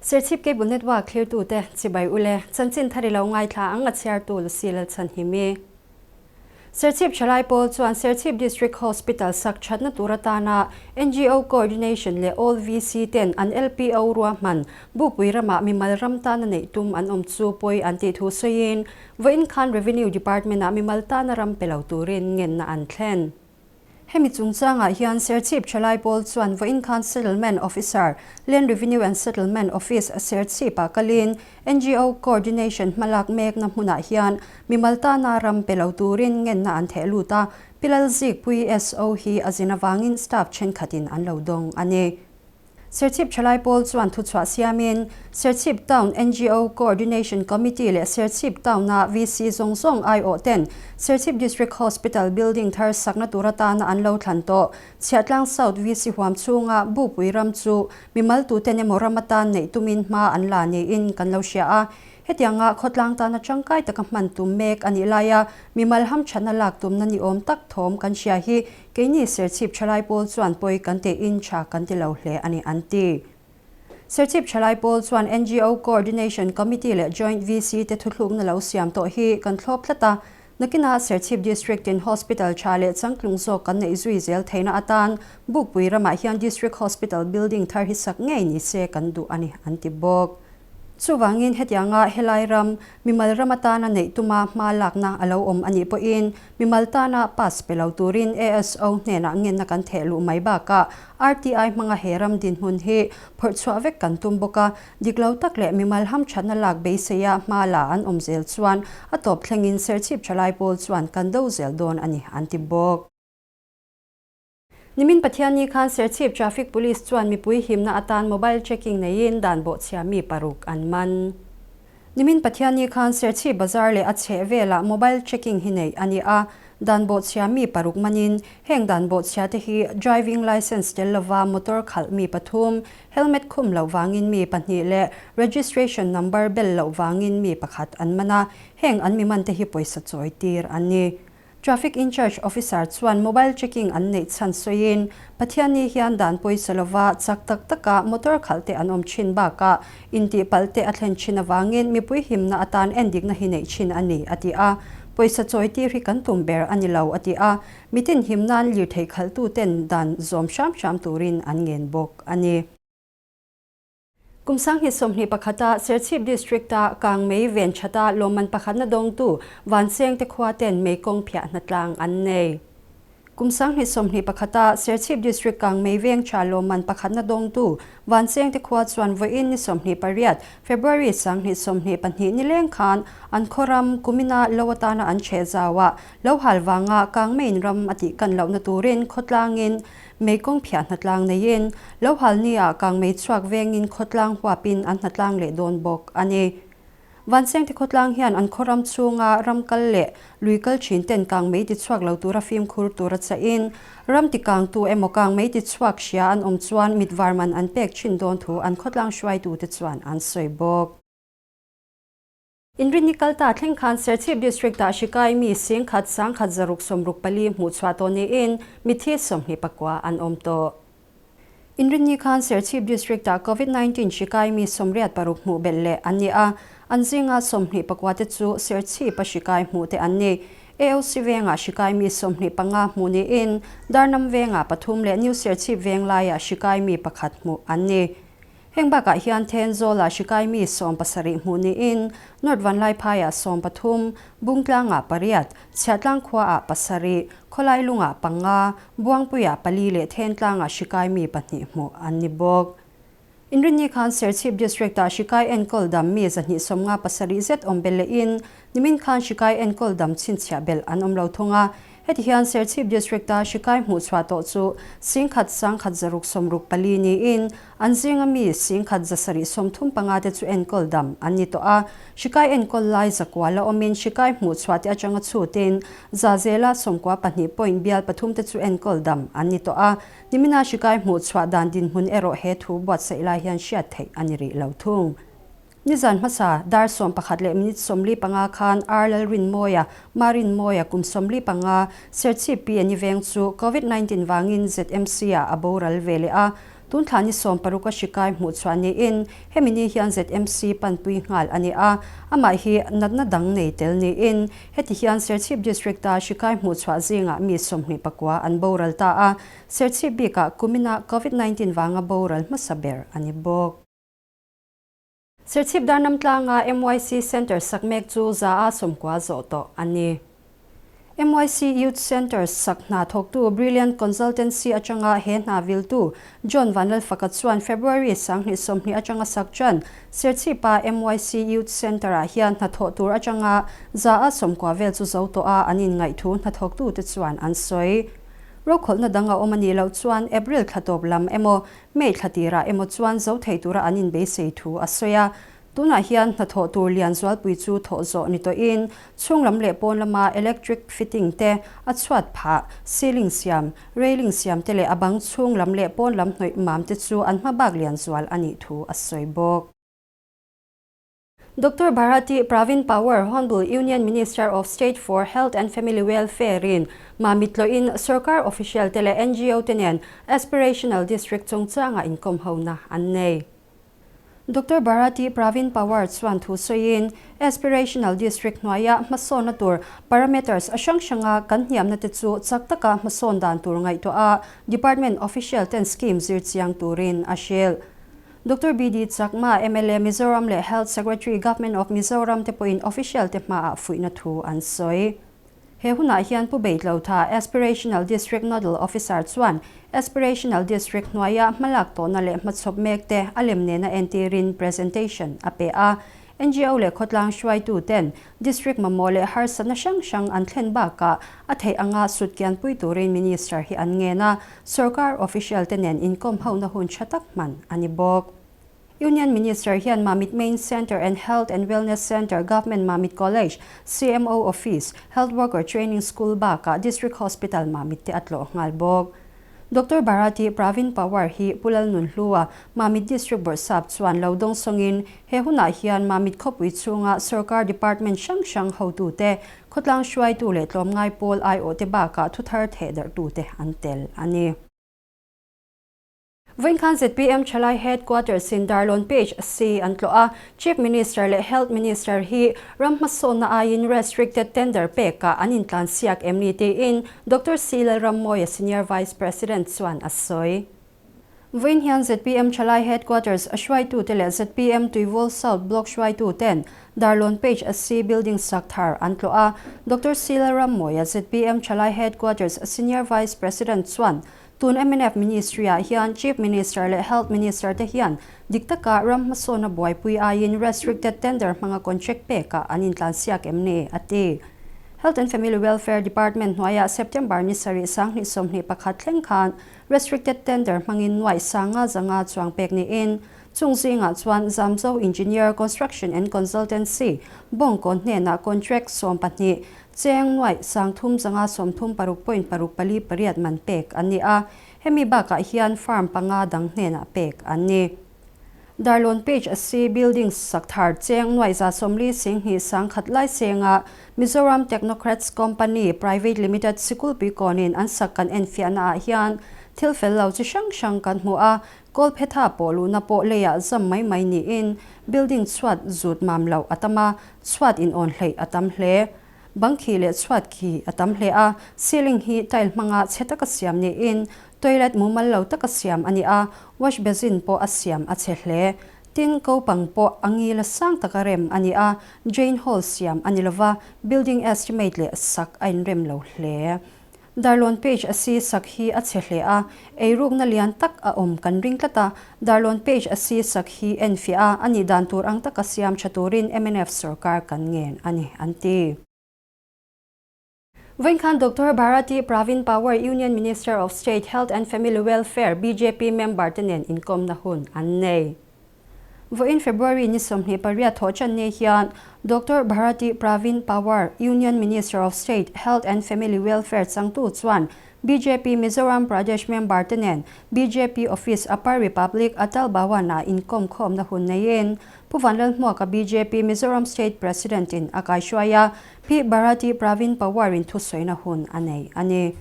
Serchhip Cable Network thlirtute chibai ule, chanchin thar i lo ngaithla ang a chhiartu Lucy Lalchhanhimi. Serchhip Thalai Pawl chuan Serchhip District Hospital sak thatna tur atana NGO Coordination leh All VC ten an LPO ruahman Bukpui ramah mimal ram tana neih tum an awm chu pawi an tih thu sawiin vawiin khan Revenue Department-ah mimal tana ram pe lo turin ngenna an thlen. Hemi chungchangah hian Serchhip Thalai Pawl chuan vawiin khan Settlement Officer, Land Revenue and Settlement Office, Serchhip-ah kalin NGO Coordination hmalak mekna hmunah hian mimal tana ram pe lo turin ngenna an theh lut a, Pi Lalzikpui SO hi a zin avangin staff thenkhatin an lo dawng a ni. Serchhip Thalai Pawl chuan thuchhuah siamin, Serchhip Town NGO Coordination Committee leh Serchhip Town-a VC zawng zawng aiawh ten Serchhip District Hospital building thar sakna tur atana an lo thlan tawh. Chhiahtlang South VC huam chhunga Bupui ram chu mimal tuten emaw ram atan neih tumin hma an la niin kan lo hria a. Hetianga khawtlang tana tangkai taka hman tum mek a nih laia mimal hamthatna lak tumna ni awm tak thawm kan hria hi Keini Serchhip Thalai Pawl chuan pawi kan teh in tha kan ti lo hle a ni an ti. Serchhip Thalai Pawl chuan NGO Coordination Committee leh Joint VC te thuthlukna lo siam tawh hi kan thlawp tlat a, nakinah Serchhip District in Hospital tha leh changtlung zawk kan neih zui zel theihna atan Bukpui ramah hian District Hospital building thar hi sak ngei ni se kan duh a ni an ti bawk. Chuvangin hetianga helai ram, mimal ram atana neih tuma hma lakna a lo awm a nih pawhin mimal tana pass pe lo turin ASO hnenah ngenna kan theh luh mai bakah RTI hmanga he ram dinhmun hi phawrh chhuah vek kan tum bawk a, dik lo tak leh mimal hamthatna lak beiseia hma la an awm zel chuan a tawp thlengin Serchhip Thalai Pawl chuan kan do zel dawn a ni an ti bawk. Nimin Pathianni khan Serchhip Traffic Police chuan mipui himna atan mobile checking neiin dan bawhchhia mi paruk an man. Nimin Pathianni khan Serchhip bazar leh a chheh velah mobile checking hi neih a ni a, dan bawhchhia mi paruk manin heng dan bawhchhia te hi driving licence tel lova motor khalh mi pathum, helmet khum loh vangin mi pahnih leh registration number bel loh vangin mi pakhat an man a, heng an mi man te hi pawisa chawi tir an ni. Traffic in-charge officer chuan mobile checking an neih chhan sawiin, Pathianni hian dan pawisa lova chak tak taka motor khalh te an awm thin bakah intihpalh te a thlen thin avangin mipui himna atan endikna hi neih thin a ni, a ti a. Pawisa chawi tir hi kan tum ber a ni lo, a ti a. Mitin him nan lirthei khalhtuten dan zawm hram hram turin an ngen bawk a ni. Kum 2021-a Serchhip District-a Kangmei ven thata lawmman pakhatna dawngtu Vansengte khua ten meikawng phiah hnatlang an nei. Kum 2021-a Serchhip District Kangmei veng tha lawmman pakhatna dawngtu Vansengte khua chuan vawiin ni 28, February 2022 nileng khan an khaw ram kumina lo atana an chheh zauah lo hal vanga Kangmeiin ram a tihkan lohna turin khawtlangin Meikawng phiah hnatlang neiin, lo halni ah kangmei chhuak vengin khawtlang huapin an hnatlang leh dawn bawk a ni. Vansengte khawtlang hian an khaw ram chhunga ram kal leh lui kal thin ten kangmei ti chhuak lo tura fimkhur tura chahin, ram ti kangtu emaw kangmei ti chhuak hria an awm chuan mit var man an pek thin dawn thu an khawtlang hruaitute chuan an sawi bawk. Inrinni kalta thleng khan Serchhip District-ah hri kai mi 10,000 164 hmuh chhuah tawh niin mithi 29 an awm tawh. Inrinni khan Serchhip District-ah Covid 19 hri kai mi 86 hmuh belh leh an ni a, an zinga 29 te chu Serchhip-a hri kai hmuh te an ni. AOC vengah hri kai mi 25 hmuh niin Darnam vengah pathum leh New Serchhip veng laiah hri kai mi pakhat hmuh an ni. Heng bakah hian Thenzawlah hrikai mi 70 hmuh niin North Vanlaiphaiah 13, Bungtlangah pariat, Chhiahtlang khuaah pasarih, Khawlailungah panga, Buangpuiah pali leh Thentlangah hrikai mi pahnih hmuh an ni bawk. Inrinni khan Serchhip District-ah hrikai enkawl dam mi 257 zet awm belh lehin nimin khan hrikai enkawl dam chhinchhiah belh an awm lo thung a. Heti hian Serchhip District-a hrikai hmuh chhuah tawh chu 10,000 164 niin an zinga mi 1,735 te chu enkawl dam an ni tawh a. Hrikai enkawl lai zakua la awmin hrikai hmuh chhuah te atanga chhutin za zela 92 point bial pathum te chu enkawl dam an ni tawh a. Nimina hrikai hmuh chhuah dan dinhmun erawh he thu buatsaih lai hian hriat theih a ni rih lo thung. Nizan hmasa, dar 11 leh minute 45 khan Ar Lalrinmawia, Marinmawia kum 45, Serchhip PNI veng chu Covid 19 vangin ZMC-ah a boral ve leh a. Tun thla ni 16 a hri kai hmuh chhuah niin hemi ni hian ZMC panpui nghal a ni a, amah hi natna dang nei tel niin heti hian Serchhip District-a hri kai hmuh chhuah zingah mi 29 an boral ta a, Serchhip bikah kumina Covid 19 vanga boral hmasa ber a ni bawk. Serchhip Darnam tlanga MYC Centre sak mek chu 90% zawh tawh a ni. MYC Youth Centre sak hna thawktu Brilliant Consultancy atanga he hna viltu John Vanlalfaka chuan February 2020 atanga sak chuan Serchhipa MYC Youth Centre-ah hian hnathawh tur atanga 90% vel chu zo tawh a an inngaih thu hnathawktute chuan an sawi. Rokhawlhna dang a awm a nih loh chuan April thla tawp lam emaw May thla tirah emaw chuan zo thei tura an inbeisei thu a sawi a. Tunah hian hnathawh tur lian zualpui chu thawh zawh ni tawhin chhung lam leh pawn lama electric fitting te a chhuat phah, ceiling siam, railing siam te leh a bang chhung lam leh pawn lam hnawih mam te chu an hma bak lian zual a nih thu a sawi bawk. Doctor Bharati Pravin Pawar Honourable Union Minister of State for Health and Family Welfare in Mamit tlawhin Sorkar official te leh NGO te nen Aspirational District chungchanga inkawm hona an nei. Doctor Bharati Pravin Pawar chuan thu sawiin Aspirational District hnuaia hmasawnna tur parameters a hrang hranga kan hniamna te chu chak taka hmasawn dan tur ngaihtuah a Department official ten scheme zir chiang turin a hrilh. Doctor BD Chakma, mla Mizoram leh Health Secretary Government of Mizoram te pawhin official te hmaah fuihna thu an sawi. He hunah hian Pu Beitlotha, Aspirational District Nodal Officer chuan Aspirational District hnuaia hmalak tawhna leh hmachhawp mek te a lem nena entirin presentation a pe a. NGO leh khawtlang hruaitu ten District mamawh leh harsatna hrang hrang an thlen bakah a theih anga sutkianpui turin Minister hi an ngen a, Sorkar official te nen inkawm hona hun tha tak hman a ni bawk. Union Minister hian Mamit Main Centre and Health and Wellness Centre, Government Mamit College, CMO Office, Health Worker Training School bakah District Hospital Mamit te a tlawh nghal bawk. Doctor Bharati Pravin Pawar hi Pu Lalnunhlua, Mamit District Bawrhsap chuan lo dawng sawngin he hunah hian Mamit khawpui chhunga Sorkar Department hrang hrang hotute, khawtlang hruaitu leh tlawmngai pawl aiawh te bakah thuthar theh darhtute an tel a ni. Vawinkhan zpm Thalai Headquarters in Darlawn Page C an tlawh a, Chief Minister leh Health Minister hi ram hmasawnna aiin restricted tender pekah an intlan siak em ni tiin Doctor C Lalrammawia Senior Vice President chuan a sawi. Vawiin hian zpm Thalai Headquarters a hruaitute leh zpm Tuivawl South Block hruaituten Darlawn Page C building sak thar an tlawh a, Doctor C Lalrammawia zpm Thalai Headquarters Senior Vice President chuan Tun mnf Ministry-ah hian Chief Minister leh Health Minister te hian dik taka ram hmasawnna buaipui aiin restricted tender hmanga contract pekah an intlansiak em ni, a ti. Health and Family Welfare Department hnuaiah September ni 7 2021 thleng khan restricted tender hmangin nuaih 500 chuang pek niin chung zingah chuan Zamzo Engineer Construction and Consultancy Bawngkawn hnenah contract 12 Cheng nuaih 3536.648 man pek an ni a, hemi bakah hian farm panga dang hnenah pek an ni. Darlawn Page C building sak thar cheng nuaih 401,100 lai senga Mizoram Technocrats Company Private Limited sikulpui kawnin an sak kan enfiahna ah hian thil fel lo chi hrang hrang kan hmu a, Kawlphetha pawh luhna pawh leiah zam mai mai niin building chhuat zut mam loh a tam a, chhuat in awn hleih a tam hle. Bang khi leh chhuat khi a tam hle a, ceiling hi tile hmanga chhe taka siam niin toilet mumal lo taka siam a ni a, wash basin pawh a siam a chhe hle. Tin, ko pang pawh a ngila sang taka rem a ni a, drain hole siam a ni lova, building estimate leh sak a inrem lo hle. Darlawn page a si sak hi a chhe hle a, eirukna lian tak a awm kan ring tlat a, Darlawn page a si sak hi enfiah a, a nih dan tur ang taka siam tha turin mnf sorkar kan ngen a ni, an ti. Vawinkhan Doctor Bharati Pravin Pawar Union Minister of State Health and Family Welfare bjp member te nen inkawmna hun an nei. Vawiin February ni 28 thawh chan ni hian Doctor Bharati Pravin Pawar, Union Minister of State, Health and Family Welfare changtu chuan bjp Mizoram Pradesh member te nen bjp Office Upper Republic Atal Bhawan-ah inkawm khawmna hun neiin Pu Vanlalhmuaka bjp Mizoram State President in a kaihruai a, Pi Bharati Pravin Pawar-in thusawiina hun a nei a ni.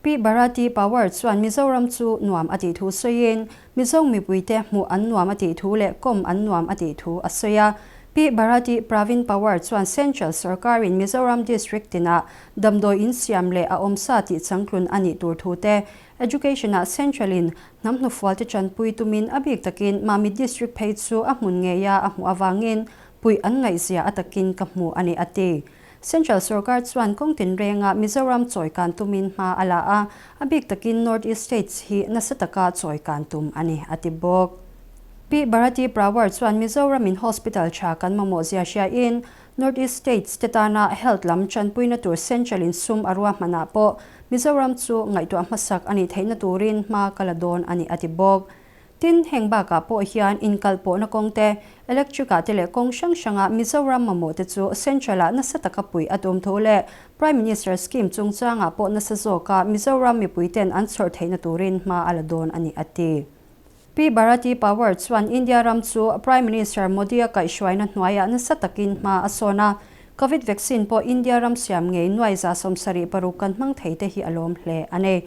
Pi Bharati Pawar chuan Mizoram chu nuam a tih thu sawiin, Mizo mipuite hmuh an nuam a tih thu leh kawm an nuam a tih thu a sawi a. Pi Bharati Pravin Pawar chuan Central sorkarin Mizoram District tinah damdawi in siam leh a awmsa tih changtlun a nih tur thu te, Education-ah Central-in hnam hnufualte tanpui tumin a bik takin Mamit District phei chu a hmun ngeia a hmuh avangin puih an ngaihzia a takin ka hmu a ni a ti. Central sorkar chuan kawng tinrenga Mizoram chawi kan tumin hma a la a, a bik takin North East States hi nasa taka chawi kan tum a ni, a ti bawk. Pi Bharati Prawar chuan Mizoramin hospital tha kan mamawh zia hriain North East States te tana health lam tanpuina tur Central in sum a ruahmanah pawh Mizoram chu ngaihtuah hmasak a nih theihna turin hma ka la dawn a ni, a ti bawk. Tin, heng bakah pawh hian inkalpawhna kawng te, electric ah te leh kawng hrang hranga Mizoram mamawh te chu Central ah nasa taka puih a tum thu leh Prime Minister Scheme chungchangah pawh nasa zawka Mizoram mipui ten an chhawr theihna turin hma a la dawn a ni, a ti. Pi Bharati Pawar chuan India ram chu Prime Minister Modi-a kaihhruaina hnuaiah nasa takin hma a sawn a, Covid vaccine pawh India ram siam ngei nuai 76 kan hmang thei te hi a lawm hle a ni.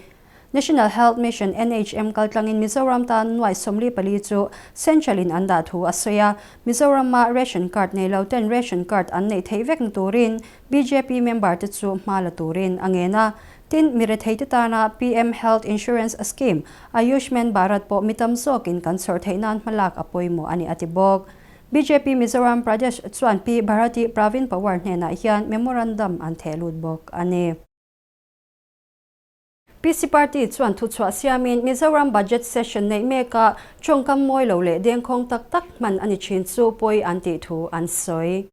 National Health Mission, NHM, kaltlangin Mizoram tan nuai 44 chu Central in an dah thu a sawi a, Mizorama ration card nei lo ten ration card an neih theih vekna turin bjp member te chu hma la turin a ngen a. Tin, mi retheite tana PM Health Insurance Scheme, Ayushman Bharat pawh mi tam zawkin kan chhawr theih nan hmalak a pawimawh a ni a ti bawk. Bjp Mizoram Pradesh chuan Pi Bharati Pravin Pawar hnenah hian memorandum an theh lut bawk a ni. PC Party chuan thuchhuah siamin Mizoram Budget Session neih mekah tawngkam mawi lo leh dengkhawng tak tak hman a ni thin chu pawi an tih thu an sawi.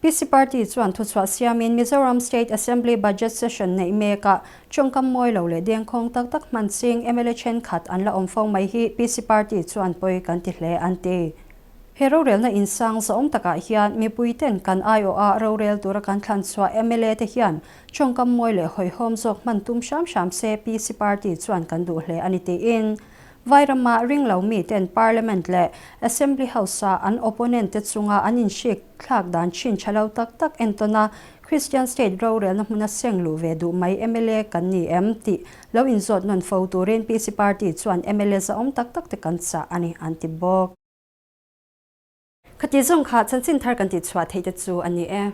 PC Party chuan thuchhuah siamin Mizoram State Assembly Budget Session neih mekah tawngkam mawi lo leh dengkhawng tak tak hman ching mla thenkhat an la awm fo mai hi PC Party chuan pawi kan ti hle an ti. He rorelna insang zawm takah hian mipuiten kan aiawha rorel tura kan thlan chhuah mla te hian tawngkam mawi leh hawihhawm zawk hman tum hram hram se PC Party chuan kan duh hle a ni tiin Vairama ringlo miten Parliament leh Assembly House-a an opponent te chunga an inhrik thlak dan thin tha lo tak tak entawn a Christian State rorelna hmuna seng luh ve duh mai mla kan ni em tih lo inzawt nawn fo turin PC Party chuan mla zahawm tak tak te kan chah a ni an ti bawk. Khati zawng kha chanchin thar kan tihchhuah theih te chu a ni e.